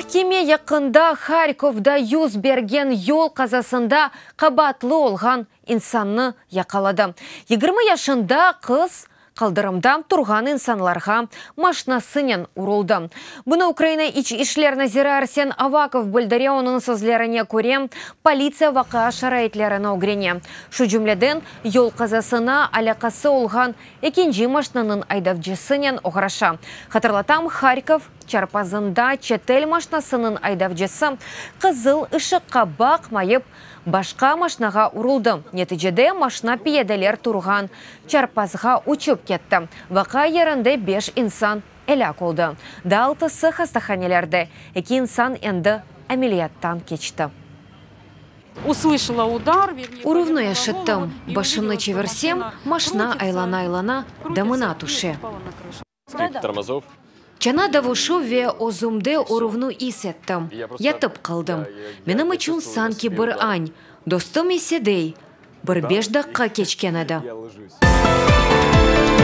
Mahkeme yaqında Harkovda 100 bergen yol qazasında qabaatlı olğan insannı yaqaladı. 20 yaşında qız qaldırımda turğan insanlarğa maşnasınen uruldı. Bunı Ukraina İç işler naziri Arsen Avakov bildire. Onıñ sözlerine köre, politsiya vaqia şaraitlerini ögrene. Şu cümleden, yol qazasına alâqası olğan ekinci maşnanıñ aydavcısınen oğraşa. Hatırlatam, Harkov çarpazında çetel maşnasınıñ aydavcısı qızıl ışıqqa baqmayıp, başqa maşnağa uruldı. Neticede maşna piyadeler turğan çarpazğa uçıp ketti. Vaqia yerinde 5 insan elâk oldı. Daa altısı hastahanelerde. Eki insan endi ameliyattan keçti. Услышала удар, вернее, Uruvnı eşittim. Başımnı çevirsem, maşna aylana-aylana damına tüşe. Скрип тормозов. Çana davuşı ve özümde uruvnı is ettim. Yatıp qaldım. Menim içün sanki bir an. Dostum ise dey, bir 5 daqqa keçken edi. Я ложусь.